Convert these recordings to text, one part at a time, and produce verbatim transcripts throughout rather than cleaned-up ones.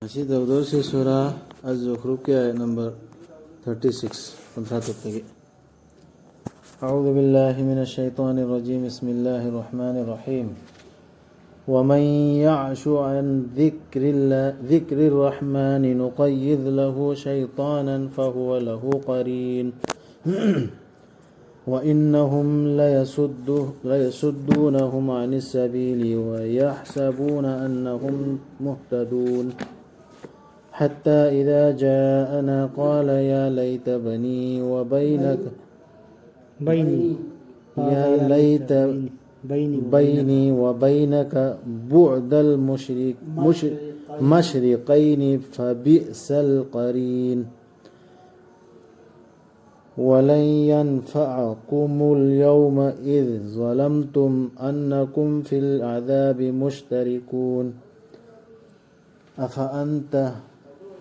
ꯉꯁꯤ ꯇꯧꯗꯧꯔꯤꯁꯤ ꯁꯨꯔꯥ ꯑꯜ ꯖꯨꯈ꯭ꯔꯨꯐꯀꯤ ꯑꯥꯌꯠ number thirty six, ꯀꯨꯟꯊ꯭ꯔꯥ ꯇꯔꯨꯛꯇꯒꯤ꯫ أعوذ بالله من الشيطان الرجيم. بسم الله الرحمن الرحيم. ومن يعش عن ذكر الله، ذكر الرحمن نقيض له شيطانا فهو له قرين. وإنهم ليصد-، ليصدونهم عن السبيل ويحسبون أنهم مهتدون. حتى إذا جاءنا قال يا ليت بني وبينك، بيني. يا ليت بيني بيني وبينك بعد المشرق-، مش-، مشرقين فبئس القرين. ولن ينفعكم اليوم إذ ظلمتم أنكم في العذاب مشتركون. أفأنت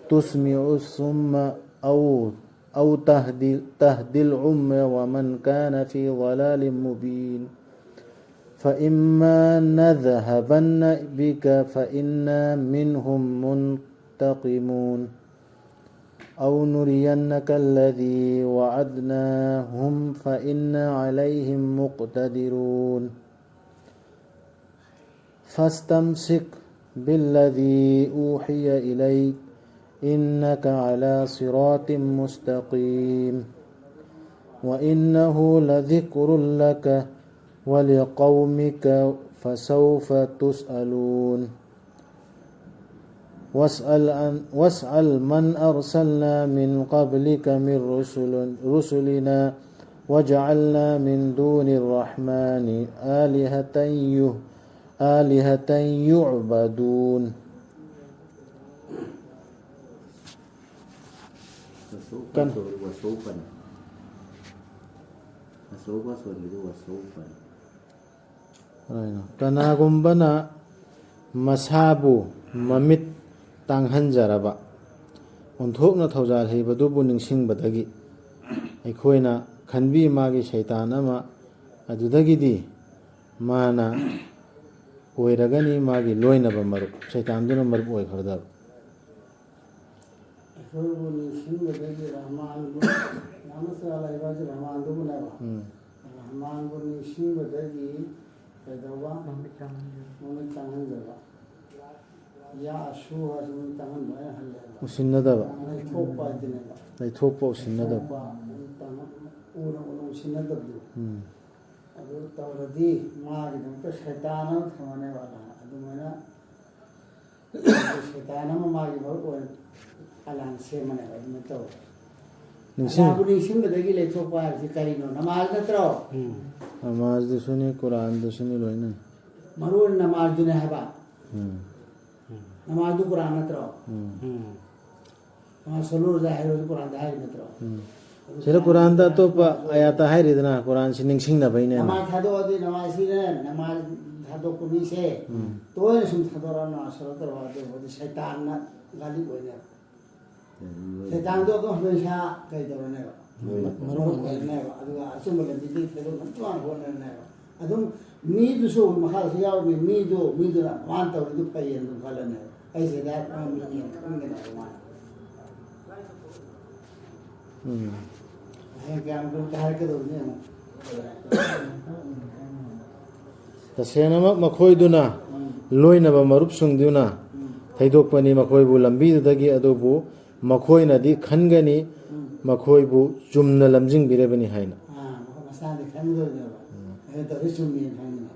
تسمع الصم أو، أو تهدي، تهدي العمي ومن كان في ضلال مبين. فإما نذهبن بك فإنا منهم منتقمون. أو نرينك الذي وعدناهم فإنا عليهم مقتدرون. فاستمسك بالذي أوحي إليك إنك على صراط مستقيم. وإنه لذكر لك ولقومك فسوف تسألون. واسأل عن، واسأل من أرسلنا من قبلك من رسل، رسلنا وجعلنا من دون الرحمن آلهة ي-، آلهة يعبدون. ꯀꯟ- ꯁꯣꯟꯕꯗꯨ ꯋꯁꯧꯐꯅꯤ꯫ ꯀꯅꯥꯒꯨꯝꯕꯅ ꯃꯁꯥꯕꯨ ꯃꯃꯤꯠ ꯇꯥꯡꯍꯟꯖꯔꯕ ꯑꯣꯟꯊꯣꯛꯅ ꯊꯧꯖꯥꯜ ꯍꯩꯕꯗꯨꯕꯨ ꯅꯤꯡꯁꯤꯡꯕꯗꯒꯤ ꯑꯩꯈꯣꯏꯅ ꯈꯟꯕꯤ ꯃꯥꯒꯤ ꯁꯩꯇꯥꯟ ꯑꯃ ꯑꯗꯨꯗꯒꯤꯗꯤ ꯃꯥꯅ ꯑꯣꯏꯔꯒꯅꯤ ꯃꯥꯒꯤ ꯂꯣꯏꯅꯕ ꯃꯔꯨꯞ, ꯁꯩꯇꯥꯟꯗꯨꯅ ꯃꯔꯨꯞ ꯑꯣꯏꯈ꯭ꯔꯗꯕ꯫ ꯑꯩꯈꯣꯏꯕꯨ ꯅꯤꯡꯁꯤꯡꯕꯗꯒꯤ ꯔꯍꯃꯥꯟꯕꯨ, ꯌꯥꯝꯅ ꯆꯥ ꯂꯩꯕ ꯍꯥꯏꯁꯦ ꯔꯍꯃꯥꯟꯗꯨꯕꯨꯅꯦꯕ꯫ ꯎꯝ꯫ ꯔꯍꯃꯥꯟꯕꯨ ꯅꯤꯡꯁꯤꯡꯕꯗꯒꯤ ꯀꯩꯗꯧꯕ? ꯃꯃꯤꯠ ꯆꯥꯡꯍꯟꯗꯕ꯫ ꯃꯃꯤꯠ ꯆꯥꯡꯍꯟꯗꯕ꯫ ꯌꯥ ꯑꯁꯨ ꯍꯥꯏꯁꯤ ꯃꯃꯤꯠ ꯆꯥꯡꯍꯟꯕ ꯍꯥꯏꯅ ꯍꯜꯂꯦꯕ꯫ ꯎꯁꯤꯟꯅꯗꯕ꯫ ꯂꯩꯊꯣꯛꯄ ꯍꯥꯏꯗꯨꯅꯦꯕ꯫ ꯂꯩꯊꯣꯛꯄ ꯎꯁꯤꯟꯅꯗꯕ꯫ ꯂꯩꯊꯣꯛꯄ, ꯎꯅ, ꯎꯅ ꯎꯁꯤꯟꯅꯗꯕꯗꯣ꯫ ꯎꯝ꯫ ꯑꯗꯨ ꯇꯧꯔꯗꯤ ꯃꯥꯒꯤꯗꯃꯛꯇ ꯁꯩꯇꯥꯟ ꯑꯃ ꯊꯝꯃꯅꯦꯕ ꯑꯂꯥꯍꯅ꯫ ꯑꯗꯨꯃꯥꯏꯅ ꯁꯩꯇꯥꯟ ꯑꯃ ꯃꯥꯒꯤ ꯃꯔꯨꯞ ꯑꯣꯏꯅ ꯑꯂꯥꯍꯅ ꯁꯦꯝꯃꯅꯦꯕ꯫ ꯑꯗꯨꯃꯥꯏꯅ ꯇꯧꯋꯦ꯫ ꯅꯤꯡꯁꯤꯡ- ꯑꯂꯥꯍꯕꯨ ꯅꯤꯡꯁꯤꯡꯕꯗꯒꯤ ꯂꯩꯊꯣꯛꯄ ꯍꯥꯏꯕꯁꯤ ꯀꯔꯤꯅꯣ? ꯅꯃꯥꯖ ꯅꯠꯇ꯭ꯔꯣ? ꯎꯝ꯫ ꯅꯃꯥꯖꯗꯨꯁꯨꯅꯤ, ꯀꯨꯔꯥꯟꯗꯨꯁꯨꯅꯤ ꯂꯣꯏꯅ꯫ ꯃꯔꯨ ꯑꯣꯏꯅ ꯅꯃꯥꯖꯗꯨꯅꯦ ꯍꯥꯏꯕ꯫ ꯎꯝ꯫ ꯅꯃꯥꯖꯗꯨ ꯀꯨꯔꯥꯟ ꯅꯠꯇ꯭ꯔꯣ? ꯎꯝ꯫ ꯎꯝ꯫ ꯅꯃꯥꯖ ꯁꯣꯜꯂꯨꯔꯁꯦ ꯍꯥꯏꯔꯁꯨ ꯀꯨꯔꯥꯟꯗ ꯍꯥꯏꯔꯤ ꯅꯠꯇ꯭ꯔꯣ? ꯎꯝ꯫ ꯑꯗꯨ ꯁꯤꯗ ꯀꯨꯔꯥꯟꯗ ꯑꯇꯣꯞꯄ ꯑꯌꯥꯠꯇ ꯍꯥꯏꯔꯤꯗꯅ, ꯀꯨꯔꯥꯟꯁꯤ ꯅꯤꯡꯁꯤꯡꯅꯕꯩꯅꯦꯅ꯫ ꯅꯃꯥꯖ ꯊꯥꯗꯣꯛꯑꯗꯤ, ꯅꯃꯥꯖꯁꯤꯅ, ꯅꯃꯥꯖ ꯊꯥꯗꯣꯛꯄ ꯃꯤꯁꯦ ꯎꯝ꯫ ꯇꯣꯏꯅ ꯁꯨꯝ ꯊꯥꯗꯣꯔꯛꯑ ꯅꯃꯥꯖ ꯁꯣꯜꯂꯛꯇ꯭ꯔꯕ ꯑꯗꯨꯕꯨꯗꯤ ꯁꯩꯇꯥꯟꯅ ꯒꯥꯂꯤꯕ ꯑꯣꯏꯅꯦꯕ꯫ ꯁꯩꯇꯥꯟꯗꯣ ꯑꯗꯨꯝ ꯍꯃꯦꯁꯥ ꯀꯩ ꯇꯧꯔꯅꯦꯕ? ꯃꯔꯨ ꯑꯣꯏꯅ ꯑꯣꯏꯔꯅꯦꯕ꯫ ꯑꯗꯨꯒ ꯑꯆꯨꯝꯕ ꯂꯝꯕꯤꯗꯒꯤ ꯊꯩꯗꯣꯛꯅꯕ ꯇꯣꯉꯥꯟꯅ ꯍꯣꯠꯅꯔꯅꯦꯕ꯫ ꯑꯗꯨꯝ ꯃꯤꯗꯨꯁꯨ ꯃꯈꯥꯗꯁꯨ ꯌꯥꯎꯔꯝꯃꯤ꯫ ꯃꯤꯗꯨ, ꯃꯤꯗꯨꯅ ꯃꯥꯅ ꯇꯧꯔꯤꯗꯨ ꯐꯩꯌꯦꯅ ꯑꯗꯨꯝ ꯈꯜꯂꯅꯦꯕ꯫ ꯑꯩꯁꯦ ꯍꯤꯗꯥꯌꯠ ꯐꯪꯉꯝꯃꯤꯅꯦꯅ ꯈꯟꯒꯅꯦꯕ ꯃꯥꯅ꯫ ꯎꯝ꯫ ꯍꯌꯦꯡ ꯀꯌꯥꯝ ꯀꯨꯏꯅ ꯍꯥꯏꯔꯛꯀꯗꯧꯕꯅꯤ ꯌꯦꯡꯉꯣ꯫ ꯇꯁꯦꯡꯅꯃꯛ ꯃꯈꯣꯏꯗꯨꯅ ꯎꯝ꯫ ꯂꯣꯏꯅꯕ ꯃꯔꯨꯞꯁꯤꯡꯗꯨꯅ ꯎꯝ꯫ ꯊꯩꯗꯣꯛꯄꯅꯤ ꯃꯈꯣꯏꯕꯨ ꯂꯝꯕꯤꯗꯨꯗꯒꯤ, ꯑꯗꯨꯕꯨ ꯃꯈꯣꯏꯅꯗꯤ ꯈꯟꯒꯅꯤ ꯎꯝ꯫ ꯃꯈꯣꯏꯕꯨ ꯆꯨꯝꯅ ꯂꯝꯖꯤꯡꯕꯤꯔꯕꯅꯤ ꯍꯥꯏꯅ꯫ ꯑꯥ, ꯃꯈꯣꯏ ꯃꯁꯥꯅꯗꯤ ꯈꯟꯒꯗꯧꯅꯦꯕ꯫ ꯎꯝ꯫ ꯑꯩꯅ ꯇꯧꯔꯤ ꯆꯨꯝꯃꯦꯅ ꯈꯟꯒꯅꯤ꯫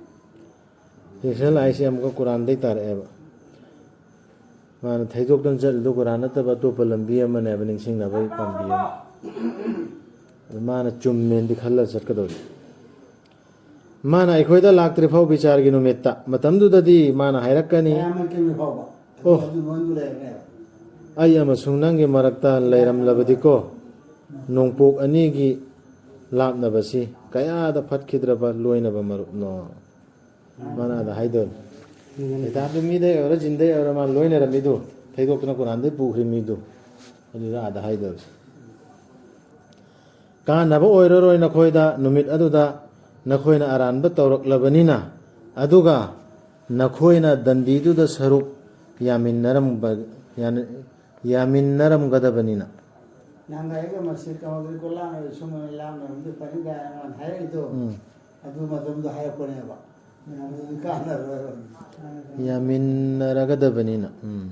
ꯁꯦꯛꯁꯟ ꯑꯥꯏꯁꯦ ꯑꯃꯨꯛꯀ ꯀꯨꯔꯥꯟꯗꯩ ꯇꯥꯔꯛꯑꯦꯕ꯫ ꯃꯥꯅ ꯊꯩꯗꯣꯛꯇꯅ ꯆꯠꯂꯤꯗꯣ ꯀꯨꯔꯥꯟ ꯅꯠꯇꯕ ꯑꯇꯣꯞꯄ ꯂꯝꯕꯤ ꯑꯃꯅꯦꯕ, ꯅꯤꯡꯁꯤꯡꯅꯕꯒꯤ ꯄꯥꯝꯕꯤ ꯑꯃ꯫ ꯑꯗꯨ ꯃꯥꯅ ꯆꯨꯝꯃꯦꯅꯗꯤ ꯈꯜꯂ ꯆꯠꯀꯗꯧꯕ꯫ ꯃꯥꯅ ꯑꯩꯈꯣꯏꯗ ꯂꯥꯛꯇ꯭ꯔꯤ ꯐꯥꯎ ꯕꯤꯆꯥꯔꯒꯤ ꯅꯨꯃꯤꯠꯇ, ꯃꯇꯝꯗꯨꯗꯗꯤ ꯃꯥꯅ ꯍꯥꯏꯔꯛꯀꯅꯤ, ꯀꯌꯥꯃꯟ ꯀꯦꯝꯒꯤ ꯐꯥꯎꯕ꯫ ꯑꯣ꯫ ꯑꯗꯨ ꯃꯣꯏꯅ ꯂꯩꯔꯅꯦꯕ꯫ ꯑꯩ ꯑꯃꯁꯨꯡ ꯅꯪꯒꯤ ꯃꯔꯛꯇ ꯂꯩꯔꯝꯂꯕꯗꯤꯀꯣ, ꯅꯣꯡꯄꯣꯛ ꯑꯅꯤꯒꯤ ꯂꯥꯞꯅꯕꯁꯤ ꯀꯌꯥꯗ ꯐꯠꯈꯤꯗ꯭ꯔꯕ ꯂꯣꯏꯅꯕ ꯃꯔꯨꯞꯅꯣ꯫ ꯃꯥꯅ ꯑꯗ ꯍꯥꯏꯗꯣꯏꯅꯤ꯫ ꯎꯝ꯫ ꯁꯩꯇꯥꯟꯗꯨ ꯃꯤꯗꯩ ꯑꯣꯏꯔꯣ, ꯖꯤꯟꯗꯩ ꯑꯣꯏꯔꯣ, ꯃꯥ ꯂꯣꯏꯅꯔꯝꯃꯤꯗꯨ, ꯊꯩꯗꯣꯛꯇꯅ ꯀꯨꯔꯥꯟꯗꯩ ꯄꯨꯈ꯭ꯔꯤ ꯃꯤꯗꯨ, ꯑꯗꯨꯗ ꯑꯥꯗ ꯍꯥꯏꯗꯣꯏꯅꯤ꯫ ꯀꯥꯟꯅꯕ ꯑꯣꯏꯔꯔꯣꯏ ꯅꯈꯣꯏꯗ ꯅꯨꯃꯤꯠ ꯑꯗꯨꯗ, ꯅꯈꯣꯏꯅ ꯑꯔꯥꯟꯕ ꯇꯧꯔꯛꯂꯕꯅꯤꯅ, ꯑꯗꯨꯒ ꯅꯈꯣꯏꯅ ꯗꯟꯗꯤꯗꯨꯗ ꯁꯔꯨꯛ ꯌꯥꯃꯤꯟꯅꯔꯝꯕ, ꯌꯥꯅ-, ꯌꯥꯃꯤꯟꯅꯔꯝꯒꯗꯕꯅꯤꯅ꯫ ꯅꯍꯥꯟ ꯑꯩꯒ ꯃꯁꯤ ꯀꯃꯜꯗꯤ ꯀꯣꯂꯥꯡ ꯁꯨꯝ ꯂꯥꯡꯅꯔꯝꯗꯤ ꯐꯅꯤꯗ ꯑꯩꯉꯣꯟꯗ ꯍꯥꯏꯔꯛꯏꯗꯣ꯫ ꯎꯝ꯫ ꯑꯗꯨ ꯃꯇꯝꯗ ꯍꯥꯏꯔꯛꯄꯅꯦꯕ꯫ ꯃꯌꯥꯝꯗꯨꯗꯤ ꯀꯥꯟꯅꯔꯣꯏꯕ꯫ ꯌꯥꯃꯤꯟꯅꯔꯒꯗꯕꯅꯤꯅ꯫ ꯎꯝ꯫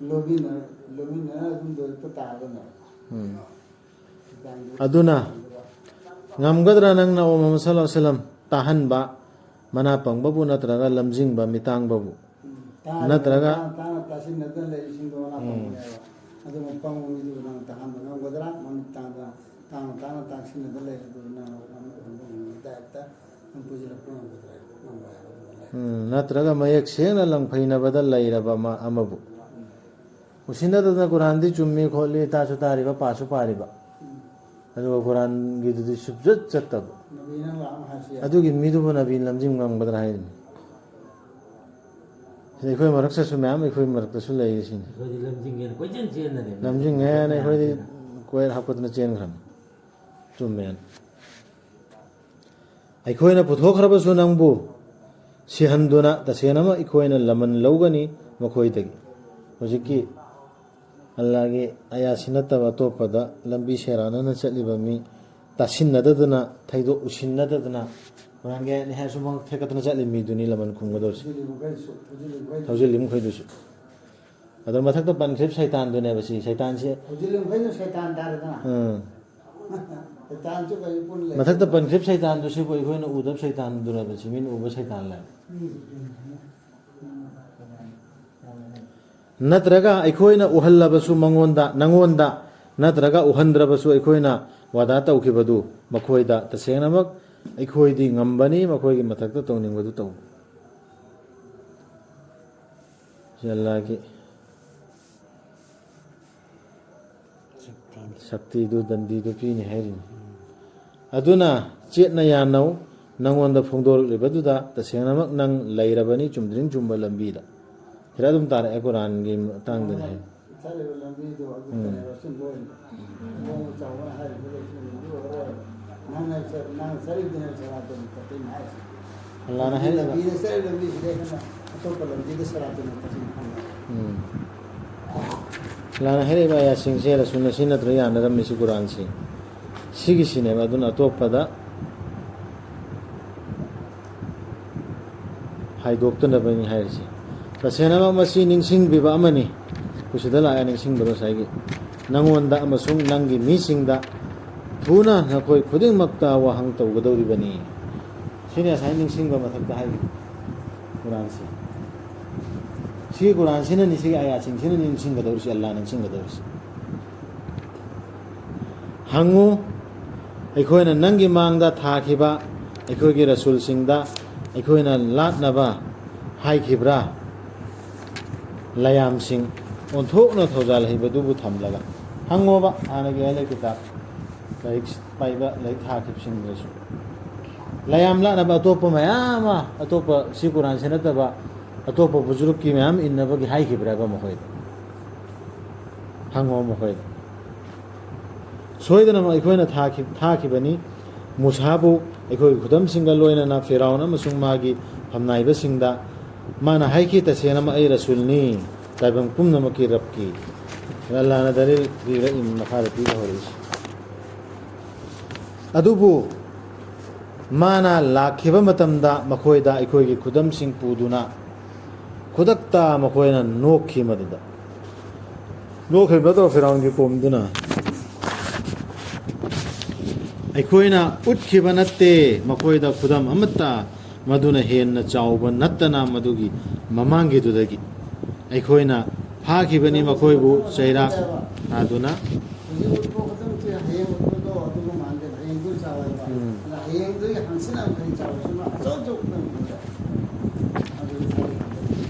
ꯂꯣꯏꯃꯤꯟꯅ-, ꯂꯣꯏꯃꯤꯟꯅꯔ ꯑꯗꯨꯝ ꯂꯣꯏꯔꯛꯄ ꯇꯥꯔꯒꯅꯦ꯫ ꯎꯝ꯫ ꯈꯤꯇꯪꯗꯤ ꯑꯗꯨꯅ ꯉꯝꯒꯗ꯭ꯔꯥ ꯅꯪꯅ ꯑꯣ ꯃꯨꯍꯝꯃꯗ ꯁꯜꯂꯜꯂꯥꯍꯨ ꯑꯂꯩꯍꯤ ꯋꯁꯜꯂꯝ ꯇꯥꯍꯟꯕ, ꯃꯅꯥ ꯄꯪꯕꯕꯨ ꯅꯠꯇ꯭ꯔꯒ ꯂꯝꯖꯤꯡꯕ, ꯃꯤꯇꯥꯡꯕꯕꯨ? ꯎꯝ꯫ ꯇꯥꯅ-, ꯅꯠꯇ꯭ꯔꯒ ꯇꯥꯅ-, ꯇꯥꯅ ꯇꯥꯁꯤꯟꯅꯗꯅ ꯂꯩꯔꯤꯁꯤꯡꯗꯣ ꯃꯅꯥ ꯎꯝ꯫ ꯄꯪꯕꯅꯦꯕ꯫ ꯑꯗꯨꯒ ꯄꯪꯕ ꯃꯤꯗꯨꯕꯨ ꯅꯪ ꯇꯥꯍꯟꯕ ꯉꯝꯒꯗ꯭ꯔꯥ? ꯃꯃꯤꯠ ꯇꯥꯡꯗ ꯇꯥꯅ ꯇꯥꯅ ꯇꯥꯁꯤꯟꯅꯗꯅ ꯂꯩꯔꯤꯗꯨ ꯅꯪ ꯉꯝꯕ ꯉꯝꯕ ꯉꯝꯕ ꯇꯥꯏꯞꯇ ꯅꯪ ꯄꯨꯁꯤꯜꯂꯛꯄ ꯉꯝꯒꯗ꯭ꯔꯥ? ꯉꯝꯃꯣꯏ ꯍꯥꯏꯕ ꯑꯗꯨꯃ ꯂꯩ꯫ ꯎꯝ, ꯅꯠꯇ꯭ꯔꯒ ꯃꯌꯦꯛ ꯁꯦꯡꯅ ꯂꯪꯐꯩꯅꯕꯗ ꯂꯩꯔꯕ ꯑꯃ-, ꯑꯃꯕꯨ꯫ ꯎꯁꯤꯟꯅꯗꯅ ꯀꯨꯔꯥꯟꯗꯤ ꯆꯨꯝꯃꯤ ꯈꯣꯠꯂꯤ, ꯇꯥꯁꯨ ꯇꯥꯔꯤꯕ, ꯄꯥꯁꯨ ꯄꯥꯔꯤꯕ꯫ ꯎꯝ꯫ ꯑꯗꯨꯒ ꯀꯨꯔꯥꯟꯒꯤꯗꯨꯗꯤ ꯁꯨꯞꯆꯠ ꯆꯠꯇꯕ꯫ ꯅꯕꯤ ꯅꯪ ꯂꯥꯛꯑꯣ ꯍꯥꯏꯁꯤ ꯌꯥꯏ꯫ ꯑꯗꯨꯒꯤ ꯃꯤꯗꯨꯕꯨ ꯅꯕꯤ ꯂꯝꯖꯤꯡ ꯉꯝꯒꯗ꯭ꯔꯥ ꯍꯥꯏꯔꯤꯅꯤ꯫ ꯁꯤꯗ ꯑꯩꯈꯣꯏ ꯃꯔꯛꯇꯁꯨ ꯃꯌꯥꯝ ꯑꯩꯈꯣꯏ ꯃꯔꯛꯇꯁꯨ ꯂꯩꯔꯤꯁꯤꯅꯤ꯫ ꯑꯩꯈꯣꯏꯗꯤ ꯂꯝꯖꯤꯡꯒꯦꯅ ꯀꯣꯏꯆꯦꯟ ꯆꯦꯟꯗꯅꯦ꯫ ꯂꯝꯖꯤꯡꯉꯦꯅ ꯑꯩꯈꯣꯏꯗꯤ ꯀꯣꯏꯔ ꯍꯥꯞꯀꯠꯇꯅ ꯆꯦꯟꯈ꯭ꯔꯕꯅꯤ꯫ ꯆꯨꯝꯃꯦꯅ꯫ ꯑꯩꯈꯣꯏꯅ ꯄꯨꯊꯣꯛꯈ꯭ꯔꯕꯁꯨ ꯅꯪꯕꯨ ꯁꯤꯍꯟꯗꯨꯅ ꯇꯁꯦꯡꯅꯃꯛ ꯑꯩꯈꯣꯏꯅ ꯂꯃꯟ ꯂꯧꯒꯅꯤ ꯃꯈꯣꯏꯗꯒꯤ꯫ ꯍꯧꯖꯤꯛꯀꯤ ꯑꯜꯂꯥꯒꯤ ꯑꯌꯥꯁꯤ ꯅꯠꯇꯕ ꯑꯇꯣꯞꯄꯗ ꯂꯝꯕꯤ ꯁꯦꯔꯥꯟꯅꯅ ꯆꯠꯂꯤꯕ ꯃꯤ, ꯇꯥꯁꯤꯟꯅꯗꯗꯅ, ꯊꯩꯗꯣꯛ ꯎꯁꯤꯟꯅꯗꯗꯅ, ꯀꯨꯔꯥꯟꯒꯤ ꯑꯥꯌꯠꯅꯤ ꯍꯥꯏꯔꯁꯨ ꯃꯉꯛ ꯊꯦꯛꯀꯠꯇꯅ ꯆꯠꯂꯤ ꯃꯤꯗꯨꯅꯤ ꯂꯃꯟ ꯈꯨꯝꯒꯗꯧꯔꯤꯁꯤ꯫ ꯍꯧꯖꯤꯛ ꯃꯈꯩꯁꯨ, ꯍꯧꯖꯤꯛ ꯃꯈꯩꯁꯨ꯫ ꯍꯧꯖꯤꯛ ꯃꯈꯩꯗꯨꯁꯨ꯫ ꯑꯗꯣ ꯃꯊꯛꯇ ꯄꯟꯈ꯭ꯔꯤꯕ ꯁꯩꯇꯥꯟꯗꯨꯅꯦꯕ ꯁꯤ꯫ ꯁꯩꯇꯥꯟꯁꯦ ꯍꯧꯖꯤꯛ ꯃꯈꯩꯁꯨ ꯁꯩꯇꯥꯟ ꯇꯥꯔꯦꯗꯅ꯫ ꯎꯝ꯫ ꯁꯩꯇꯥꯟꯁꯨ ꯀꯔꯤ ꯄꯨꯟ ꯂꯩ? ꯃꯊꯛꯇ ꯄꯟꯈ꯭ꯔꯤꯕ ꯁꯩꯇꯥꯟꯗꯨ ꯁꯤꯕꯨ ꯑꯩꯈꯣꯏꯅ ꯎꯗꯕ ꯁꯩꯇꯥꯟꯗꯨꯔꯕ ꯁꯤ, ꯃꯤꯅ ꯎꯕ ꯁꯩꯇꯥꯟꯂꯕ? ꯅꯠꯇ꯭ꯔꯒ ꯑꯩꯈꯣꯏꯅ ꯎꯍꯜꯂꯕꯁꯨ ꯃꯉꯣꯟꯗ, ꯅꯉꯣꯟꯗ, ꯅꯠꯇ꯭ꯔꯒ ꯎꯍꯟꯗ꯭ꯔꯕꯁꯨ ꯑꯩꯈꯣꯏꯅ ꯋꯥꯗꯥ ꯇꯧꯈꯤꯕꯗꯨ ꯃꯈꯣꯏꯗ, ꯇꯁꯦꯡꯅꯃꯛ ꯑꯩꯈꯣꯏꯗꯤ ꯉꯝꯕꯅꯤ ꯃꯈꯣꯏꯒꯤ ꯃꯊꯛꯇ ꯇꯧꯅꯤꯡꯕꯗꯨ ꯇꯧꯕ꯫ ꯁꯤ ꯑꯜꯂꯥꯍꯒꯤ ꯁꯛꯇꯤꯗꯨ, ꯗꯟꯗꯤꯗꯨ ꯄꯤꯅꯤ ꯍꯥꯏꯔꯤꯅꯤ꯫ ꯑꯗꯨꯅ ꯆꯦꯠꯅ ꯌꯥꯅꯧ, ꯅꯉꯣꯟꯗ ꯐꯣꯡꯗꯣꯔꯛꯂꯤꯕꯗꯨꯗ ꯇꯁꯦꯡꯅꯃꯛ ꯅꯪ ꯂꯩꯔꯕꯅꯤ ꯆꯨꯝꯗ꯭ꯔꯤꯡ ꯆꯨꯝꯕ ꯂꯝꯕꯤꯗ꯫ ꯁꯤꯗ ꯑꯗꯨꯝ ꯇꯥꯔꯛꯑꯦ ꯀꯨꯔꯥꯟꯒꯤ ꯃꯇꯥꯡꯗꯅꯤ ꯍꯥꯏ꯫ ꯆꯠꯂꯤꯕ ꯂꯝꯕꯤꯗꯣ ꯑꯗꯨ ꯎꯝ꯫ ꯀꯩꯅꯣ ꯁꯨꯝ ꯂꯣꯏꯅ ꯃꯑꯣꯡ ꯆꯥꯎꯕꯅ ꯍꯥꯏꯔꯤꯕ ꯂꯣꯏꯁꯤꯟꯕꯗꯨ ꯑꯣꯏꯔꯣꯏ꯫ ꯅꯪꯅ ꯆꯠ-, ꯅꯪꯅ ꯆꯠꯂꯤꯕꯗꯨꯅ ꯁꯤꯔꯥꯇꯨꯜ ꯃꯨꯁꯇꯀꯤꯝ ꯍꯥꯏꯁꯦ꯫ ꯑꯜꯂꯥꯍꯅ ꯍꯥꯏꯔꯤꯕ꯫ ꯂꯝꯕꯤꯗ ꯆꯠꯂꯤꯕ ꯂꯝꯕꯤꯁꯤꯗ ꯍꯦꯟꯅ ꯑꯇꯣꯞꯄ ꯂꯝꯕꯤꯗ ꯁꯤꯔꯥꯇꯨꯜ ꯃꯨꯁꯇꯀꯤꯝ ꯐꯪꯉꯣꯏ꯫ ꯎꯝ꯫ ꯑꯜꯂꯥꯍꯅ ꯍꯥꯏꯔꯛꯏꯕ ꯑꯥꯌꯥꯠꯁꯤꯡꯁꯦ ꯔꯁꯨꯜꯅ ꯁꯤꯖꯤꯟꯅꯗ꯭ꯔ ꯌꯥꯅꯔꯝꯃꯤꯁꯤ ꯀꯨꯔꯥꯟꯁꯤ꯫ ꯁꯤꯒꯤꯁꯤꯅꯦꯕ꯫ ꯑꯗꯨꯅ ꯑꯇꯣꯞꯄꯗ ꯍꯥꯏꯗꯣꯛꯇꯅꯕꯅꯤ ꯍꯥꯏꯔꯤꯁꯦ꯫ ꯇꯁꯦꯡꯅꯃꯛ ꯃꯁꯤ ꯅꯤꯡꯁꯤꯡꯕꯤꯕ ꯑꯃꯅꯤ꯫ ꯑꯩꯈꯣꯏ ꯁꯤꯗ ꯂꯥꯛꯑꯦ ꯅꯤꯡꯁꯤꯡꯕꯗꯣ ꯉꯁꯥꯏꯒꯤ, "ꯅꯪꯉꯣꯟꯗ ꯑꯃꯁꯨꯡ ꯅꯪꯒꯤ ꯃꯤꯁꯤꯡꯗ ꯊꯨꯅ ꯅꯈꯣꯏ ꯈꯨꯗꯤꯡꯃꯛꯇ ꯋꯥꯍꯪ ꯇꯧꯒꯗꯧꯔꯤꯕꯅꯤ"꯫ ꯁꯤꯅꯤ ꯉꯁꯥꯏ ꯅꯤꯡꯁꯤꯡꯕ ꯃꯊꯛꯇ ꯍꯥꯏꯔꯤꯕ ꯀꯨꯔꯥꯟꯁꯤ꯫ ꯁꯤ ꯀꯨꯔꯥꯟꯁꯤꯅꯅꯤ, ꯁꯤꯒꯤ ꯑꯥꯌꯥꯠꯁꯤꯡꯁꯤꯅꯅꯤ ꯅꯤꯡꯁꯤꯡꯒꯗꯧꯔꯤꯁꯤ, ꯑꯜꯂꯥꯍ ꯅꯤꯡꯁꯤꯡꯒꯗꯧꯔꯤꯁꯤ꯫ ꯍꯪꯉꯨ, ꯑꯩꯈꯣꯏꯅ ꯅꯪꯒꯤ ꯃꯥꯡꯗ ꯊꯥꯈꯤꯕ ꯑꯩꯈꯣꯏꯒꯤ ꯔꯁꯨꯜꯁꯤꯡꯗ ꯑꯩꯈꯣꯏꯅ ꯂꯥꯠꯅꯕ ꯍꯥꯏꯈꯤꯕ꯭ꯔꯥ? ꯂꯌꯥꯝꯁꯤꯡ ꯑꯣꯟꯊꯣꯛꯅ ꯊꯧꯖꯥꯜ ꯍꯩꯕꯗꯨꯕꯨ ꯊꯝꯂꯒ꯫ ꯍꯪꯉꯣꯕ ꯍꯥꯟꯅꯒꯤ ꯑꯍꯂꯦ ꯀꯤꯇꯥꯕ, ꯂꯥꯏꯔꯤꯛ ꯄꯥꯏꯕ, ꯂꯥꯏꯔꯤꯛ ꯊꯥꯈꯤꯕꯁꯤꯡꯗꯨꯁꯨ꯫ ꯂꯌꯥꯝ ꯂꯥꯠꯅꯕ ꯑꯇꯣꯞꯄ ꯃꯌꯥꯝ ꯑꯃ, ꯑꯇꯣꯞꯄ ꯁꯤ ꯀꯨꯔꯥꯟꯁꯤ ꯅꯠꯇꯕ ꯑꯇꯣꯞꯄ ꯕꯨꯖꯨꯔꯨꯛꯀꯤ ꯃꯌꯥꯝ ꯏꯟꯅꯕꯒꯤ ꯍꯥꯏꯈꯤꯕ꯭ꯔꯕ ꯃꯈꯣꯏꯗ? ꯍꯪꯉꯣ ꯃꯈꯣꯏꯗ꯫ ꯁꯣꯏꯗꯅꯃꯛ ꯑꯩꯈꯣꯏꯅ ꯊꯥꯈꯤ-, ꯊꯥꯈꯤꯕꯅꯤ ꯃꯨꯁꯥꯕꯨ ꯑꯩꯈꯣꯏꯒꯤ ꯈꯨꯗꯝꯁꯤꯡꯒ ꯂꯣꯏꯅꯅ ꯐꯤꯔꯥꯎꯟ ꯑꯃꯁꯨꯡ ꯃꯥꯒꯤ ꯐꯝꯅꯥꯏꯕꯁꯤꯡꯗ꯫ ꯃꯥꯅ ꯍꯥꯏꯈꯤ, "ꯇꯁꯦꯡꯅꯃꯛ ꯑꯩ ꯔꯁꯨꯜꯅꯤ, ꯇꯥꯏꯕꯪ ꯄꯨꯝꯅꯃꯛꯀꯤ ꯔꯕꯀꯤ"꯫ ꯑꯜꯂꯥꯍꯅ ꯗꯂꯤꯜ ꯄꯤꯔꯛꯏ, ꯃꯈꯥꯗ ꯄꯤꯕ ꯍꯧꯔꯛꯏꯁꯤ꯫ ꯑꯗꯨꯕꯨ ꯃꯥꯅ ꯂꯥꯛꯈꯤꯕ ꯃꯇꯝꯗ ꯃꯈꯣꯏꯗ ꯑꯩꯈꯣꯏꯒꯤ ꯈꯨꯗꯝꯁꯤꯡ ꯄꯨꯗꯨꯅ ꯈꯨꯗꯛꯇ ꯃꯈꯣꯏꯅ ꯅꯣꯛꯈꯤ꯫ ꯃꯗꯨꯗ ꯅꯣꯛꯈꯤꯕ ꯅꯠꯇ꯭ꯔꯣ ꯐꯤꯔꯥꯎꯟꯒꯤ ꯀꯣꯝꯗꯨꯅ? ꯑꯩꯈꯣꯏꯅ ꯎꯠꯈꯤꯕ ꯅꯠꯇꯦ ꯃꯈꯣꯏꯗ ꯈꯨꯗꯝ ꯑꯃꯠꯇ, ꯃꯗꯨꯅ ꯍꯦꯟꯅ ꯆꯥꯎꯕ ꯅꯠꯇꯅ ꯃꯗꯨꯒꯤ ꯃꯃꯥꯡꯒꯤꯗꯨꯗꯒꯤ꯫ ꯑꯩꯈꯣꯏꯅ ꯐꯥꯈꯤꯕꯅꯤ ꯃꯈꯣꯏꯕꯨ ꯆꯩꯔꯥꯛ ꯊꯥꯗꯨꯅ꯫ ꯍꯧꯖꯤꯛ ꯎꯠꯄ ꯈꯨꯗꯝꯁꯦ ꯍꯌꯦꯡ ꯎꯠꯄꯗꯣ ꯑꯗꯨꯒ ꯃꯥꯟꯗꯦꯕ꯫ ꯍꯌꯦꯡꯗꯨ ꯆꯥꯎꯋꯦꯕ꯫ ꯎꯝ꯫ ꯑꯗ ꯍꯌꯦꯡꯗꯨꯒꯤ ꯍꯪꯆꯤꯠꯅ ꯑꯃꯨꯛ ꯍꯦꯟꯅ ꯆꯥꯎꯋꯦ꯫ ꯁꯨꯝ ꯑꯆꯧ ꯑꯆꯧꯕ ꯈꯨꯗꯝ ꯎꯠꯄꯁꯦ꯫ ꯑꯗꯨꯒꯤ ꯊꯕꯛ꯫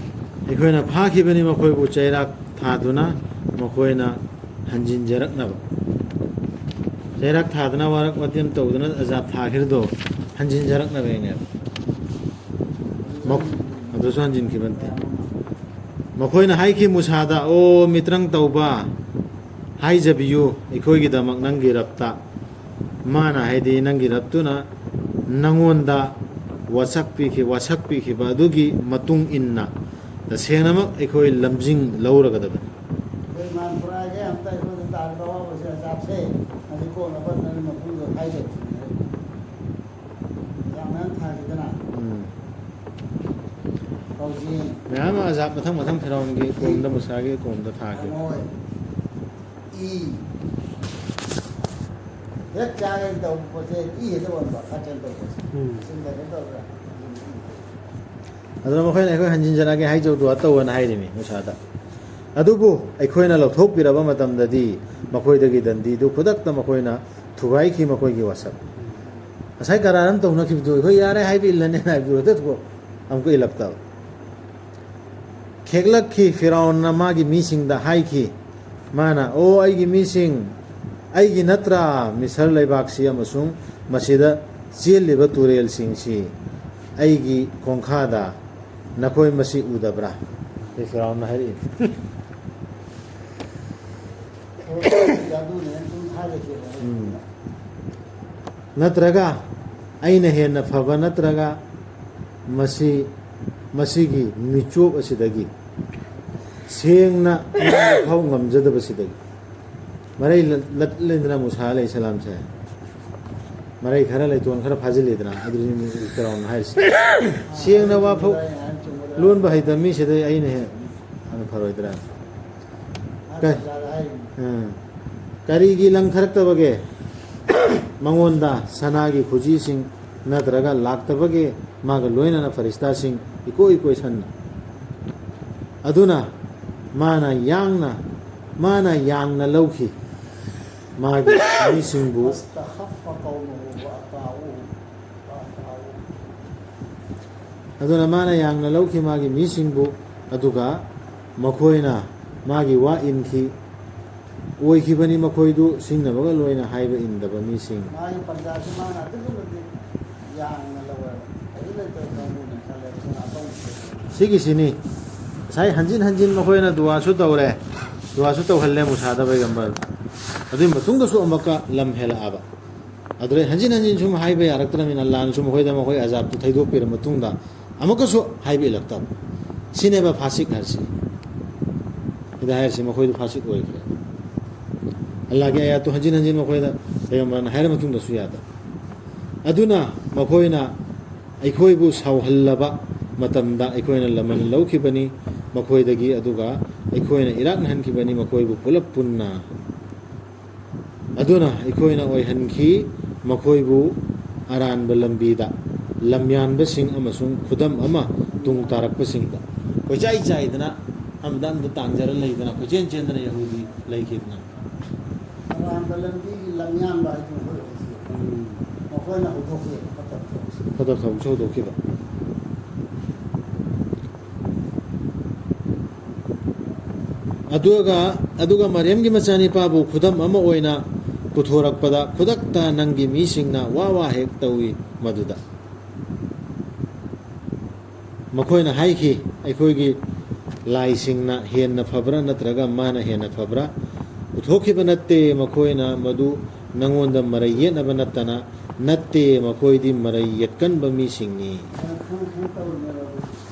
ꯑꯩꯈꯣꯏꯅ ꯐꯥꯈꯤꯕꯅꯤ ꯃꯈꯣꯏꯕꯨ ꯆꯩꯔꯥꯛ ꯊꯥꯗꯨꯅ ꯃꯈꯣꯏꯅ ꯍꯟꯖꯤꯟꯖꯔꯛꯅꯕ꯫ ꯆꯩꯔꯥꯛ ꯊꯥꯗꯅ ꯋꯥꯔꯛ ꯋꯥꯇꯦꯝ ꯇꯧꯗꯨꯅ ꯑꯖꯥꯕ ꯊꯥꯈꯤꯕꯗꯣ ꯍꯟꯖꯤꯟꯖꯔꯛꯅꯕꯒꯤꯅꯦꯕ꯫ ꯃꯈ-, ꯑꯗꯨꯁꯨ ꯍꯟꯖꯤꯟꯈꯤꯕ ꯅꯠꯇꯦ꯫ ꯃꯈꯣꯏꯅ ꯍꯥꯏꯈꯤ ꯃꯨꯁꯥꯗ, "ꯑꯣ ꯃꯤꯇ꯭ꯔꯪ ꯇꯧꯕ, ꯍꯥꯏꯖꯕꯤꯌꯨ ꯑꯩꯈꯣꯏꯒꯤꯗꯃꯛ ꯅꯪꯒꯤ ꯔꯕꯇ"꯫ ꯃꯥꯅ, ꯍꯥꯏꯗꯤ ꯅꯪꯒꯤ ꯔꯕꯇꯨꯅ ꯅꯪꯉꯣꯟꯗ ꯋꯥꯁꯛ ꯄꯤꯈꯤ-, ꯋꯥꯁꯛ ꯄꯤꯈꯤꯕ ꯑꯗꯨꯒꯤ ꯃꯇꯨꯡ ꯏꯟꯅ ꯇꯁꯦꯡꯅꯃꯛ ꯑꯩꯈꯣꯏ ꯂꯝꯖꯤꯡ ꯂꯧꯔꯒꯗꯕꯅꯤ꯫ ꯏꯃꯥꯟ ꯄꯨꯔꯥꯒꯤ ꯑꯝꯇ ꯑꯩꯈꯣꯏꯗ ꯇꯥꯔꯤꯕ ꯑꯋꯥꯕꯁꯦ ꯑꯆꯥꯞꯁꯦ ꯉꯁꯤ ꯀꯣꯛꯅꯕ ꯅꯪ ꯃꯄꯨꯗꯣ ꯍꯥꯏꯗꯕꯁꯤꯅꯦ꯫ ꯌꯥꯝ ꯃꯌꯥꯝ ꯊꯥꯈꯤꯗꯅ꯫ ꯎꯝ꯫ ꯀꯧꯖꯦꯡ꯫ ꯃꯌꯥꯝ ꯑꯃ ꯑꯖꯥꯕ ꯃꯊꯪ ꯃꯊꯪ ꯐꯤꯔꯥꯎꯟꯒꯤ ꯀꯣꯝꯗ, ꯃꯨꯁꯥꯒꯤ ꯀꯣꯝꯗ ꯊꯥꯈꯤ꯫ ꯍꯪꯉꯣꯏ꯫ ꯏ꯫ ꯍꯦꯛ ꯆꯥꯒꯦ ꯇꯧꯕ ꯄꯣꯠꯁꯦ ꯏ ꯍꯦꯛꯇ ꯑꯣꯟꯕ, ꯀꯥꯆꯤꯟ ꯇꯧꯕꯁꯦ꯫ ꯎꯝ꯫ ꯁꯤꯝꯇ ꯀꯩꯅꯣ ꯇꯧꯗ꯭ꯔꯥ? ꯑꯗꯨꯅ ꯃꯈꯣꯏꯅ ꯑꯩꯈꯣꯏ ꯍꯟꯖꯤꯟꯖꯔꯛꯑꯒꯦ ꯍꯥꯏꯖꯧꯗꯨ ꯇꯧꯑꯣꯅ ꯍꯥꯏꯔꯤꯅꯤ ꯃꯨꯁꯥꯗ꯫ ꯑꯗꯨꯕꯨ ꯑꯩꯈꯣꯏꯅ ꯂꯧꯊꯣꯛꯄꯤꯔꯕ ꯃꯇꯝꯗꯗꯤ ꯃꯈꯣꯏꯗꯒꯤ ꯗꯟꯗꯤꯗꯨ ꯈꯨꯗꯛꯇ ꯃꯈꯣꯏꯅ ꯊꯨꯒꯥꯏꯈꯤ ꯃꯈꯣꯏꯒꯤ ꯋꯥꯁꯛ꯫ ꯉꯁꯥꯏ ꯀꯔꯥꯔ ꯑꯃ ꯇꯧꯅꯈꯤꯕꯗꯨ ꯑꯩꯈꯣꯏ ꯌꯥꯔꯦ ꯍꯥꯏꯕ ꯏꯜꯂꯅꯦꯅ ꯍꯥꯏꯕꯗꯨ ꯍꯦꯛꯇ ꯑꯃꯨꯛꯀ ꯏꯜꯂꯛꯇꯕ꯫ ꯈꯦꯛꯂꯛꯈꯤ꯫ ꯐꯤꯔꯥꯎꯟꯅ ꯃꯥꯒꯤ ꯃꯤꯁꯤꯡꯗ ꯍꯥꯏꯈꯤ, ꯃꯥꯅ, "ꯑꯣ ꯑꯩꯒꯤ ꯃꯤꯁꯤꯡ, ꯑꯩꯒꯤ ꯅꯠꯇ꯭ꯔꯥ ꯃꯤꯁꯔ ꯂꯩꯕꯥꯛꯁꯤ ꯑꯃꯁꯨꯡ ꯃꯁꯤꯗ ꯆꯦꯜꯂꯤꯕ ꯇꯨꯔꯦꯜꯁꯤꯡꯁꯤ ꯑꯩꯒꯤ ꯈꯣꯡꯈꯥꯗ? ꯅꯈꯣꯏ ꯃꯁꯤ ꯎꯗꯕ꯭ꯔꯥ?" ꯑꯩ ꯐꯤꯔꯥꯎꯟꯅ ꯍꯥꯏꯔꯛꯏ꯫ ꯎꯝ꯫ ꯅꯠꯇ꯭ꯔꯒ ꯑꯩꯅ ꯍꯦꯟꯅ ꯐꯕ ꯅꯠꯇ꯭ꯔꯒ ꯃꯁꯤ, ꯃꯁꯤꯒꯤ ꯃꯤꯆꯣꯞ ꯑꯁꯤꯗꯒꯤ ꯁꯦꯡꯅ ꯉꯥꯡꯕ ꯐꯥꯎ ꯉꯝꯖꯗꯕꯁꯤꯗꯒꯤ꯫ ꯃꯔꯩ ꯂꯠ-, ꯂꯠꯂꯦꯗꯅ ꯃꯨꯁꯥ ꯑꯂꯩꯍꯤ ꯁꯂꯥꯝꯁꯦ꯫ ꯃꯔꯩ ꯈꯔ ꯂꯩꯇꯣꯟ ꯈꯔ ꯐꯥꯖꯤꯜꯂꯦꯗꯅ, ꯑꯗꯨꯅꯤ ꯐꯤꯔꯥꯎꯟꯅ ꯍꯥꯏꯔꯤꯁꯦ꯫ ꯁꯦꯡꯅ ꯋꯥ ꯐꯥꯎ ꯂꯣꯟꯕ ꯍꯩꯇꯕ ꯃꯤꯁꯤꯗ ꯑꯩꯅ ꯍꯦꯟꯅ ꯐꯔꯣꯏꯗ꯭ꯔꯥ? ꯀ-, ꯑ, ꯀꯔꯤꯒꯤ ꯂꯪꯊꯔꯛꯇꯕꯒꯦ? ꯃꯉꯣꯟꯗ ꯁꯅꯥꯒꯤ ꯈꯨꯖꯤꯁꯤꯡ ꯅꯠꯇ꯭ꯔꯒ ꯂꯥꯛꯇꯕꯒꯦ? ꯃꯥꯒ ꯂꯣꯏꯅꯅ ꯐꯔꯤꯁꯇꯥꯁꯤꯡ ꯏꯀꯣꯏ ꯀꯣꯏꯁꯟꯅ꯫ ꯑꯗꯨꯅ ꯃꯥꯅ ꯌꯥꯡꯅ, ꯃꯥꯅ ꯌꯥꯡꯅ ꯂꯧꯈꯤ ꯃꯥꯒꯤ ꯃꯤꯁꯤꯡꯕꯨ꯫ ꯑꯗꯨꯅ ꯃꯥꯅ ꯌꯥꯡꯅ ꯂꯧꯈꯤ ꯃꯥꯒꯤ ꯃꯤꯁꯤꯡꯕꯨ, ꯑꯗꯨꯒ ꯃꯈꯣꯏꯅ ꯃꯥꯒꯤ ꯋꯥ ꯏꯟꯈꯤ꯫ ꯑꯣꯏꯈꯤꯕꯅꯤ ꯃꯈꯣꯏꯗꯨ ꯁꯤꯡꯅꯕꯒ ꯂꯣꯏꯅ ꯍꯥꯏꯕ ꯏꯟꯗꯕ ꯃꯤꯁꯤꯡ꯫ ꯃꯥꯒꯤ ꯄꯟꯖꯥꯁꯤ ꯃꯥꯅ ꯑꯗꯨꯛꯀꯤ ꯃꯇꯤꯛ ꯌꯥꯡꯅ ꯂꯧꯋꯦꯕ꯫ ꯍꯧꯖꯤꯛ ꯂꯩꯇꯕ ꯀꯥꯡꯕꯨꯅ ꯈꯜꯂꯦ, ꯑꯗꯨꯅ ꯑꯄꯪꯕ꯫ ꯁꯤꯒꯤꯁꯤꯅꯤ꯫ ꯉꯁꯥꯏ ꯍꯟꯖꯤꯟ ꯍꯟꯖꯤꯟ ꯃꯈꯣꯏꯅ ꯗꯨꯋꯥꯁꯨ ꯇꯧꯔꯦ, ꯗꯨꯋꯥꯁꯨ ꯇꯧꯍꯜꯂꯦ ꯃꯨꯁꯥꯗ ꯄꯩꯒꯝꯕꯔ꯫ ꯑꯗꯨꯒꯤ ꯃꯇꯨꯡꯗꯁꯨ ꯑꯃꯨꯛꯀ ꯂꯝ ꯍꯦꯜꯂꯛꯑꯕ꯫ ꯑꯗꯨꯗꯩ ꯍꯟꯖꯤꯟ ꯍꯟꯖꯤꯟ ꯁꯨꯝ ꯍꯥꯏꯕ ꯌꯥꯔꯛꯇ꯭ꯔꯕꯅꯤꯅ, ꯑꯜꯂꯥꯍꯅꯁꯨ ꯃꯈꯣꯏꯗ ꯃꯈꯣꯏ ꯑꯖꯥꯕꯇꯨ ꯊꯩꯗꯣꯛꯄꯤꯔ ꯃꯇꯨꯡꯗ ꯑꯃꯨꯛꯀꯁꯨ ꯍꯥꯏꯕ ꯏꯜꯂꯛꯇꯕ꯫ ꯁꯤꯅꯦꯕ ꯐꯥꯁꯤꯛ ꯍꯥꯏꯔꯤꯁꯤ꯫ ꯁꯤꯗ ꯍꯥꯏꯔꯤꯁꯦ ꯃꯈꯣꯏꯗꯨ ꯐꯥꯁꯤꯛ ꯑꯣꯏꯈ꯭ꯔꯦ꯫ ꯑꯜꯂꯥꯍꯒꯤ ꯑꯥꯌꯥꯠꯇꯨ ꯍꯟꯖꯤꯟ ꯍꯟꯖꯤꯟ ꯃꯈꯣꯏꯗ ꯄꯩꯒꯝꯕꯔꯅ ꯍꯥꯏꯔ ꯃꯇꯨꯡꯗꯁꯨ ꯌꯥꯗꯕ꯫ ꯑꯗꯨꯅ ꯃꯈꯣꯏꯅ ꯑꯩꯈꯣꯏꯕꯨ ꯁꯥꯎꯍꯜꯂꯕ ꯃꯇꯝꯗ ꯑꯩꯈꯣꯏꯅ ꯂꯃꯟ ꯂꯧꯈꯤꯕꯅꯤ ꯃꯈꯣꯏꯗꯒꯤ, ꯑꯗꯨꯒ ꯑꯩꯈꯣꯏꯅ ꯏꯔꯥꯛꯅꯍꯟꯈꯤꯕꯅꯤ ꯃꯈꯣꯏꯕꯨ ꯄꯨꯂꯞ ꯄꯨꯟꯅ꯫ ꯑꯗꯨꯅ ꯑꯩꯈꯣꯏꯅ ꯑꯣꯏꯍꯟꯈꯤ ꯃꯈꯣꯏꯕꯨ ꯑꯔꯥꯟꯕ ꯂꯝꯕꯤꯗ, ꯂꯝꯌꯥꯟꯕꯁꯤꯡ ꯑꯃꯁꯨꯡ ꯈꯨꯗꯝ ꯑꯃ ꯇꯨꯡ ꯇꯥꯔꯛꯄꯁꯤꯡꯗ꯫ ꯀꯣꯏꯆꯥꯏ ꯆꯥꯏꯗꯅ ꯑꯃꯗ ꯑꯃꯗ ꯇꯥꯡꯖꯔ ꯂꯩꯗꯅ, ꯀꯣꯏꯆꯦꯟ ꯆꯦꯟꯗꯅ ꯌꯍꯨꯗꯤ ꯂꯩꯈꯤꯗꯅ꯫ ꯑꯔꯥꯟꯕ ꯂꯝꯕꯤꯒꯤ ꯂꯝꯌꯥꯟꯕ ꯍꯥꯏꯗꯨ ꯑꯩꯈꯣꯏ ꯑꯣꯏꯁꯤ꯫ ꯎꯝ꯫ ꯃꯈꯣꯏꯅ ꯍꯧꯗꯣꯛꯈꯤ, ꯐꯠꯇꯕ ꯊꯕꯛꯁꯤ꯫ ꯐꯠꯇꯕ ꯊꯕꯛꯁꯨ ꯍꯧꯗꯣꯛꯈꯤꯕ꯫ ꯑꯗꯨꯒ, ꯑꯗꯨꯒ ꯃꯔꯤꯌꯝꯒꯤ ꯃꯆꯥꯅꯤꯄꯥꯕꯨ ꯈꯨꯗꯝ ꯑꯃ ꯑꯣꯏꯅ ꯄꯨꯊꯣꯔꯛꯄꯗ, ꯈꯨꯗꯛꯇ ꯅꯪꯒꯤ ꯃꯤꯁꯤꯡꯅ ꯋꯥ ꯋꯥ ꯍꯦꯛ ꯇꯧꯏ ꯃꯗꯨꯗ꯫ ꯃꯈꯣꯏꯅ ꯍꯥꯏꯈꯤ, "ꯑꯩꯈꯣꯏꯒꯤ ꯂꯥꯏꯁꯤꯡꯅ ꯍꯦꯟꯅ ꯐꯕ꯭ꯔꯥ ꯅꯠꯇ꯭ꯔꯒ ꯃꯥꯅ ꯍꯦꯟꯅ ꯐꯕ꯭ꯔꯥ?" ꯄꯨꯊꯣꯛꯈꯤꯕ ꯅꯠꯇꯦ꯫ ꯃꯈꯣꯏꯅ ꯃꯗꯨ ꯅꯪꯉꯣꯟꯗ ꯃꯔꯩ ꯌꯦꯠꯅꯕ ꯅꯠꯇꯅ ꯅꯠꯇꯦ, ꯃꯈꯣꯏꯗꯤ ꯃꯔꯩ ꯌꯦꯠꯀꯟꯕ ꯃꯤꯁꯤꯡꯅꯤ꯫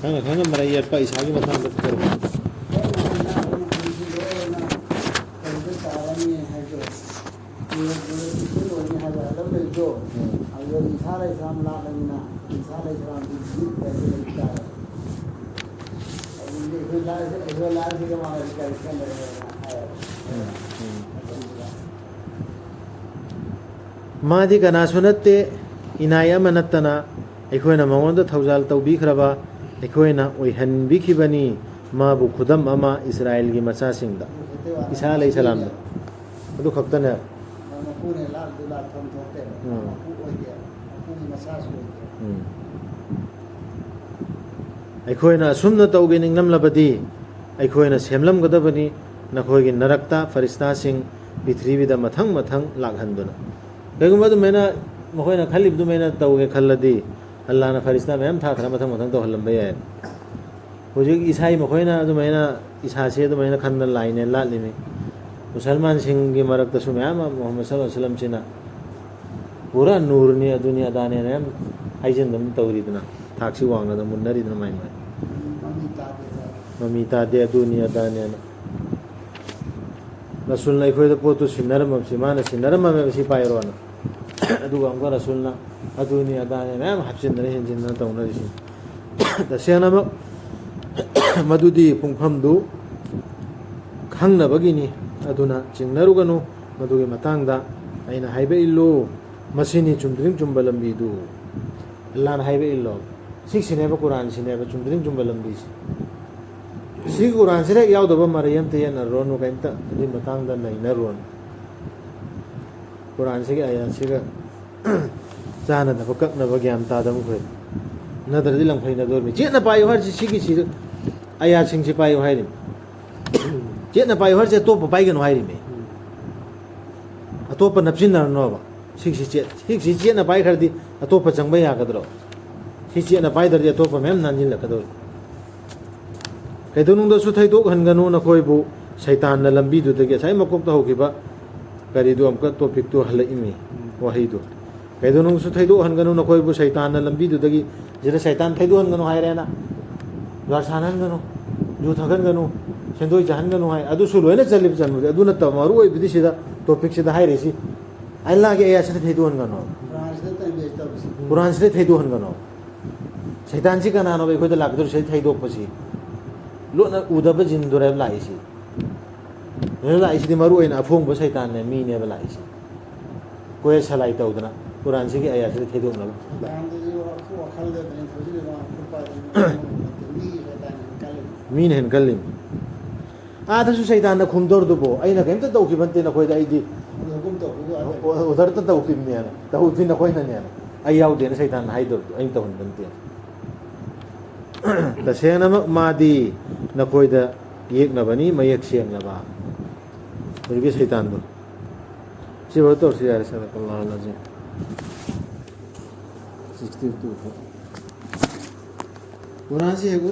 ꯈꯪꯅ ꯈꯪꯅ ꯃꯔꯩ ꯌꯦꯠꯄ, ꯏꯁꯥꯒꯤ ꯃꯇꯥꯡꯗ ꯈꯟꯕ꯫ ꯎꯝ꯫ ꯎꯝ, ꯎꯝ꯫ ꯃꯥꯗꯤ ꯀꯅꯥꯁꯨ ꯅꯠꯇꯦ, ꯏꯅꯥꯏ ꯑꯃ ꯅꯠꯇꯅ꯫ ꯑꯩꯈꯣꯏꯅ ꯃꯉꯣꯟꯗ ꯊꯧꯖꯥꯜ ꯇꯧꯕꯤꯈ꯭ꯔꯕ, ꯑꯩꯈꯣꯏꯅ ꯑꯣꯏꯍꯟꯕꯤꯈꯤꯕꯅꯤ ꯃꯥꯕꯨ ꯈꯨꯗꯝ ꯑꯃ ꯏꯁꯔꯥꯏꯜꯒꯤ ꯃꯆꯥꯁꯤꯡꯗ꯫ ꯏꯁꯥ ꯑꯂꯩꯍꯤ ꯁꯂꯥꯝꯗ꯫ ꯑꯗꯨ ꯈꯛꯇꯅꯦ꯫ ꯃꯄꯨꯅ ꯂꯥꯛ-, ꯂꯥꯛꯐꯝ ꯊꯣꯛꯇꯦꯕ꯫ ꯎꯝ꯫ ꯃꯄꯨ ꯑꯣꯏꯗꯦꯕ꯫ ꯃꯄꯨꯒꯤ ꯃꯆꯥꯁꯨ ꯑꯣꯏꯗꯦꯕ꯫ ꯎꯝ꯫ ꯑꯩꯈꯣꯏꯅ ꯑꯁꯨꯝꯅ ꯇꯧꯒꯦ ꯅꯤꯡꯂꯝꯂꯕꯗꯤ, ꯑꯩꯈꯣꯏꯅ ꯁꯦꯝꯂꯝꯒꯗꯕꯅꯤ ꯅꯈꯣꯏꯒꯤ ꯅꯔꯛꯇ ꯐꯔꯤꯁꯇꯥꯁꯤꯡ ꯄ꯭ꯔꯤꯊꯤꯕꯤꯗ ꯃꯊꯪ ꯃꯊꯪ ꯂꯥꯛꯍꯟꯗꯨꯅ꯫ ꯀꯩꯒꯨꯝꯕ ꯑꯗꯨꯃꯥꯏꯅ ꯃꯈꯣꯏꯅ ꯈꯜꯂꯤꯕꯗꯨꯃꯥꯏꯅ ꯇꯧꯒꯦ ꯈꯜꯂꯗꯤ, ꯑꯜꯂꯥꯍꯅ ꯐꯔꯤꯁꯇꯥ ꯃꯌꯥꯝ ꯊꯥꯊꯔ ꯃꯊꯪ ꯃꯊꯪ ꯇꯧꯍꯜꯂꯝꯕ ꯌꯥꯏ꯫ ꯍꯧꯖꯤꯛ ꯏꯁꯥꯏ ꯃꯈꯣꯏꯅ ꯑꯗꯨꯃꯥꯏꯅ, ꯏꯁꯥꯁꯦ ꯑꯗꯨꯃꯥꯏꯅ ꯈꯟꯗꯅ ꯂꯥꯏꯅꯦ ꯂꯥꯠꯂꯤꯃꯤ꯫ ꯃꯨꯁꯜꯃꯥꯟꯁꯤꯡꯒꯤ ꯃꯔꯛꯇꯁꯨ ꯃꯌꯥꯝ ꯑꯃ ꯃꯨꯍꯝꯃꯗ ꯁꯜꯂꯜꯂꯥꯍꯨ ꯑꯂꯥꯏꯍꯤ ꯋꯁꯜꯂꯝꯁꯤꯅ ꯄꯨꯔꯥ ꯅꯨꯔꯅꯤ, ꯑꯗꯨꯅꯤ ꯑꯗꯥꯅꯦꯅ ꯌꯥꯝ ꯍꯥꯏꯖꯤꯟꯗꯅ ꯇꯧꯔꯤꯗꯅ, ꯊꯥꯛꯁꯤ ꯋꯥꯡꯅꯗꯅ ꯃꯨꯟꯅꯔꯤꯗꯅ ꯃꯥꯏ ꯃꯥꯏ꯫ ꯃꯃꯤ ꯇꯥꯗꯦ꯫ ꯃꯃꯤ ꯇꯥꯗꯦ, ꯑꯗꯨꯅꯤ ꯑꯗꯥꯅꯦꯅ꯫ ꯔꯁꯨꯜꯅ ꯑꯩꯈꯣꯏꯗ ꯄꯣꯠꯇꯨ ꯁꯤꯟꯅꯔꯝꯃꯕꯁꯤ, ꯃꯥꯅ ꯁꯤꯟꯅꯔꯝꯃꯕꯁꯤ ꯄꯥꯏꯔꯣꯅ꯫ ꯑꯗꯨꯒ ꯑꯃꯨꯛꯀ ꯔꯁꯨꯜꯅ ꯑꯗꯨꯅꯤ ꯑꯗꯥꯅꯤ ꯃꯌꯥꯝ ꯍꯥꯞꯆꯤꯟꯗꯅ ꯍꯦꯟꯖꯤꯟꯗꯅ ꯇꯧꯅꯔꯤꯁꯤꯅꯤ꯫ ꯇꯁꯦꯡꯅꯃꯛ ꯃꯗꯨꯗꯤ ꯄꯨꯡꯐꯝꯗꯨ ꯈꯪꯅꯕꯒꯤꯅꯤ꯫ ꯑꯗꯨꯅ ꯆꯤꯡꯅꯔꯨꯒꯅꯨ꯫ ꯃꯗꯨꯒꯤ ꯃꯇꯥꯡꯗ ꯑꯩꯅ ꯍꯥꯏꯕ ꯏꯜꯂꯨ꯫ ꯃꯁꯤꯅꯤ ꯆꯨꯝꯗ꯭ꯔꯤꯡ ꯆꯨꯝꯕ ꯂꯝꯕꯤꯗꯨ꯫ ꯑꯜꯂꯥꯅ ꯍꯥꯏꯕ ꯏꯜꯂꯣ꯫ ꯁꯤꯁꯤꯅꯦꯕ ꯀꯨꯔꯥꯟꯁꯤꯅꯦꯕ ꯆꯨꯝꯗ꯭ꯔꯤꯡ ꯆꯨꯝꯕ ꯂꯝꯕꯤꯁꯤ꯫ ꯁꯤ ꯀꯨꯔꯥꯟꯁꯤꯗ ꯍꯦꯛ ꯌꯥꯎꯗꯕ ꯃꯔꯩ ꯑꯝꯇ ꯌꯦꯠꯅꯔꯨꯔꯅꯨ, ꯀꯩꯝꯇ ꯑꯗꯨꯒꯤ ꯃꯇꯥꯡꯗ ꯅꯩꯅꯔꯨꯔꯅꯨ꯫ ꯀꯨꯔꯥꯟꯁꯤꯒꯤ ꯑꯥꯌꯥꯠꯁꯤꯒ ꯆꯥꯅꯗꯕ ꯀꯛꯅꯕ ꯒ꯭ꯌꯥꯟ ꯇꯥꯗꯕ ꯃꯈꯣꯏ꯫ ꯅꯠꯇ꯭ꯔꯗꯤ ꯂꯪꯐꯩꯅꯗꯣꯔꯤꯕꯅꯤ꯫ ꯆꯦꯠꯅ ꯄꯥꯏꯌꯨ ꯍꯥꯏꯔꯤꯁꯤ ꯁꯤꯒꯤꯁꯤ, ꯑꯥꯌꯥꯠꯁꯤꯡꯁꯤ ꯄꯥꯏꯌꯨ ꯍꯥꯏꯔꯤꯕꯅꯤ꯫ ꯆꯦꯠꯅ ꯄꯥꯏꯌꯨ ꯍꯥꯏꯔꯤꯁꯦ ꯑꯇꯣꯞꯄ ꯄꯥꯏꯒꯅꯨ ꯍꯥꯏꯔꯤꯕꯅꯤ꯫ ꯑꯇꯣꯞꯄ ꯅꯞꯁꯤꯟꯅꯔꯅꯣꯕ꯫ ꯁꯤꯒꯤꯁꯤ ꯆꯦꯠ-, ꯁꯤꯒꯤꯁꯤ ꯆꯦꯠꯅ ꯄꯥꯏꯈ꯭ꯔꯗꯤ ꯑꯇꯣꯞꯄ ꯆꯪꯕ ꯌꯥꯒꯗ꯭ꯔꯣ? ꯁꯤ ꯆꯦꯠꯅ ꯄꯥꯏꯗ꯭ꯔꯗꯤ ꯑꯇꯣꯞꯄ ꯃꯌꯥꯝ ꯅꯥꯟꯁꯤꯜꯂꯛꯀꯗꯧꯔꯤ꯫ ꯀꯩꯗꯧꯅꯨꯡꯗꯁꯨ ꯊꯩꯗꯣꯛꯍꯟꯒꯅꯨ ꯅꯈꯣꯏꯕꯨ ꯁꯩꯇꯥꯟꯅ ꯂꯝꯕꯤꯗꯨꯗꯒꯤ꯫ ꯉꯁꯥꯏ ꯃꯀꯣꯛꯇ ꯍꯧꯈꯤꯕ ꯀꯔꯤꯗꯣ ꯑꯃꯨꯛꯀ ꯇꯣꯄꯤꯛꯇꯣ ꯍꯜꯂꯛꯏꯃꯤ, ꯋꯥꯍꯩꯗꯣ꯫ ꯀꯩꯗꯧꯅꯨꯡꯗꯁꯨ ꯊꯩꯗꯣꯛꯍꯟꯒꯅꯨ ꯅꯈꯣꯏꯕꯨ ꯁꯩꯇꯥꯟꯅ ꯂꯝꯕꯤꯗꯨꯗꯒꯤ꯫ ꯁꯤꯗ ꯁꯩꯇꯥꯟ ꯊꯩꯗꯣꯛꯍꯟꯒꯅꯨ ꯍꯥꯏꯔꯦꯅ, ꯖꯨꯋꯥꯔ ꯁꯥꯟꯅꯍꯟꯒꯅꯨ, ꯌꯨ ꯊꯛꯍꯟꯒꯅꯨ, ꯁꯦꯟꯗꯣꯏ ꯆꯥꯍꯟꯒꯅꯨ ꯍꯥꯏ꯫ ꯑꯗꯨꯁꯨ ꯂꯣꯏꯅ ꯆꯜꯂꯤꯕ ꯆꯟꯕꯗꯤ꯫ ꯑꯗꯨ ꯅꯠꯇꯕ ꯃꯔꯨ ꯑꯣꯏꯕꯗꯤ ꯁꯤꯗ ꯇꯣꯄꯤꯛꯁꯤꯗ ꯍꯥꯏꯔꯤꯁꯤ ꯑꯜꯂꯥꯒꯤ ꯑꯌꯥꯠꯁꯤꯗ ꯊꯩꯗꯣꯛꯍꯟꯒꯅꯣ꯫ ꯀꯨꯔꯥꯟꯁꯤꯗ ꯇꯧꯕꯤꯁꯤ꯫ ꯀꯨꯔꯥꯟꯁꯤꯗ ꯊꯩꯗꯣꯛꯍꯟꯒꯅꯣ꯫ ꯁꯩꯇꯥꯟꯁꯤ ꯀꯅꯥꯅꯣꯕ ꯑꯩꯈꯣꯏꯗ ꯂꯥꯛꯀꯗꯧꯔꯤ? ꯁꯤꯗ ꯊꯩꯗꯣꯛꯄꯁꯤ ꯂꯣꯠꯅ ꯎꯗꯕ ꯖꯤꯟꯗꯨꯔꯦꯕ ꯂꯥꯛꯏꯁꯤ꯫ ꯂꯣꯏꯅ ꯂꯥꯛꯏꯁꯤꯗꯤ ꯃꯔꯨ ꯑꯣꯏꯅ ꯑꯐꯣꯡꯕ ꯁꯩꯇꯥꯟꯅꯦ, ꯃꯤꯅꯦꯕ ꯂꯥꯛꯏꯁꯤ꯫ ꯀꯣꯌꯦꯠ ꯁꯂꯥꯏ ꯇꯧꯗꯅ ꯀꯨꯔꯥꯟꯁꯤꯒꯤ ꯑꯌꯥꯠꯁꯤꯗ ꯊꯩꯗꯣꯛꯅꯕ꯫ ꯁꯩꯇꯥꯟꯗꯨꯁꯨ ꯋꯥꯈꯜ-, ꯋꯥꯈꯜꯗ ꯀꯩꯅꯣ ꯊꯧꯖꯤꯜꯂꯤꯕ ꯋꯥꯅꯤ, ꯈꯨꯠꯄꯥꯏꯗꯨꯗꯤ ꯃꯤꯒꯤ ꯁꯩꯇꯥꯟꯅ ꯍꯦꯟꯅ ꯀꯜꯂꯤꯕꯅꯤ꯫ ꯃꯤꯅ ꯍꯦꯟꯅ ꯀꯜꯂꯤꯕꯅꯤ꯫ ꯑꯥꯗꯁꯨ ꯁꯩꯇꯥꯟꯅ ꯈꯨꯝꯗꯧꯔꯗꯨꯕꯣ, "ꯑꯩꯅ ꯀꯩꯝꯇ ꯇꯧꯈꯤꯕ ꯅꯠꯇꯦ ꯅꯈꯣꯏꯗ, ꯑꯩꯗꯤ ꯑꯗꯨ ꯍꯨꯀꯨꯝ ꯇꯧꯈꯤꯕ ꯉꯥꯛꯇꯅꯤ꯫ ꯑꯣ-, ꯑꯣꯗꯔꯇ ꯇꯧꯈꯤꯕꯅꯦꯅ, ꯇꯧꯈꯤꯕ ꯅꯈꯣꯏꯅꯅꯦꯅ꯫ ꯑꯩ ꯌꯥꯎꯗꯦꯅ ꯁꯩꯇꯥꯟꯅ ꯍꯥꯏꯗꯧꯔꯗꯨ ꯑꯩꯅ ꯇꯧꯍꯟꯕ ꯅꯠꯇꯦ꯫" ꯇꯁꯦꯡꯅꯃꯛ ꯃꯥꯗꯤ ꯅꯈꯣꯏꯗ ꯌꯦꯛꯅꯕꯅꯤ, ꯃꯌꯦꯛ ꯁꯦꯡꯅꯕ꯫ ꯍꯧꯖꯤꯛꯀꯤ ꯁꯩꯇꯥꯟꯗꯣ꯫ ꯁꯤꯐꯥꯎ ꯇꯧꯔꯁꯤ ꯌꯥꯔꯦ, ꯁꯗꯀꯜꯂꯥꯍꯨꯜ ꯑꯖꯤꯝ꯫ Sixty two. ꯀꯨꯔꯥꯟꯁꯤ ꯍꯦꯛ